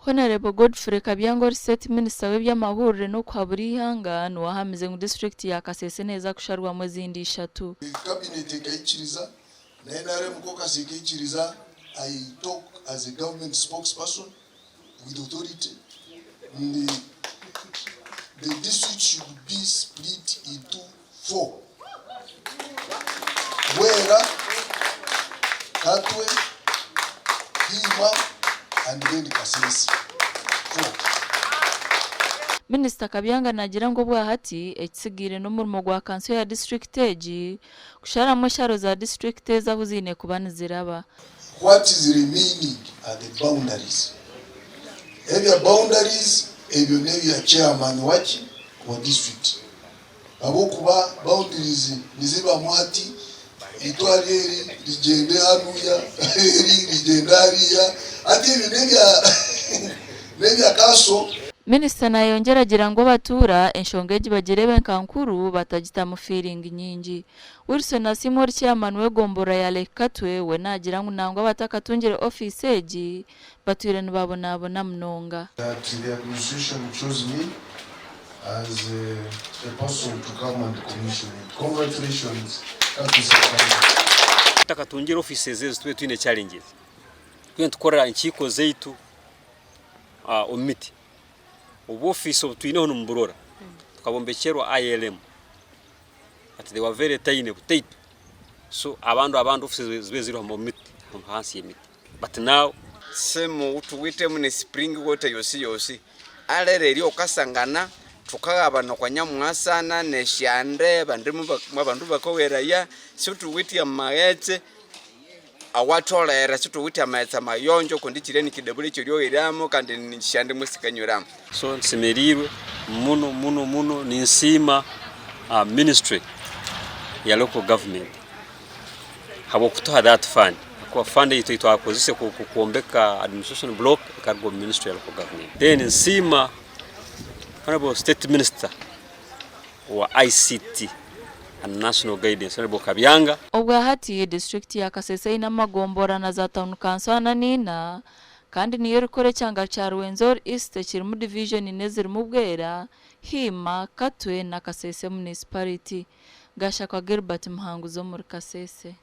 Honarebo Godfrey Kabyanga ori State Minisita w'eby'amahurire n'okuhabura eihanga niwe ahamize ngu disiturikiti ya Kasese neeza kusharwamu ezindi ishatu. Cabinet ekaikiriza na NRM caucus ekaikiriza, I talk as a government spokesperson with authority, nti the district should be split into four, Bwera, Katwe, Hiima and then Kasese. Four. Minisita Kabyanga naagira ngu obwahati ekitsigaire n'omurimo gwa kanso ya disiturikiti egi kusharamu ensharo za disiturikiti ezi ahu ziine kuba niziraba. What is remaining are the boundaries. Ebya boundaries ebyo n'ebya chairman waki? Wa district. Ahabw'okuba boundaries nizibamu hati, eitware eri rigyende hanuya, eri rigyende hariya, hati ebyo n'ebya n'ebya kanso. Minisita nayongyera agira ngu abatuura enshonga egi bagireebe nka nkuru batagitamu fiiringi nyingi. Wilson Asiimwe ori chairman w'egomborora ya Lake Katwe we naagira ngu nangwa abatakatungire ofiisi egi batwire nibabonabona munonga. That the administration chose me as a person to come and commission it. Congratulations Katwe Sub County. Tutakatungire offices ezi tube twine challenges. Tube nitukorera enkiiko zaitu omu miti. Obu ofiisi obu twineho nimuburora tukabombekyerwa ILM but they were very tiny butaito so abandi abandi offices zibe ziri omu miti ahansi y'emiti but now. Simu tuwitemu ne spring water yosi yosi alere eri okasangana thukaghabana okwa nyamwasana ne syande abandu bakaweraya situwithe amaghetse awatholere situwithe amaghetse amayonjo kundi kyirya nikidabula ekyeryoweryamu kandi nisyande mwesikanyweramu. So nsemereirwe muno muno muno ninsiima ministry ya local government habw'okutuha that fund ahakuba fund ei twakozese kwombeka administration block ekaruga omu ministry ya local government. Then nsiima honourable state minister owa ICT and national guidance honourable Kabyanga. Obwahati disiturikiti ya Kasese eine amagombora na za tawuni kanso ana n'ina kandi niyo erikukora ekyanga kya Rwenzori East ekirimu divijoni ina ezirimu Bwera, Hiima, Katwe na Kasese Munisipariti. Gashakwa Gilbert Muhanguzi omuri Kasese.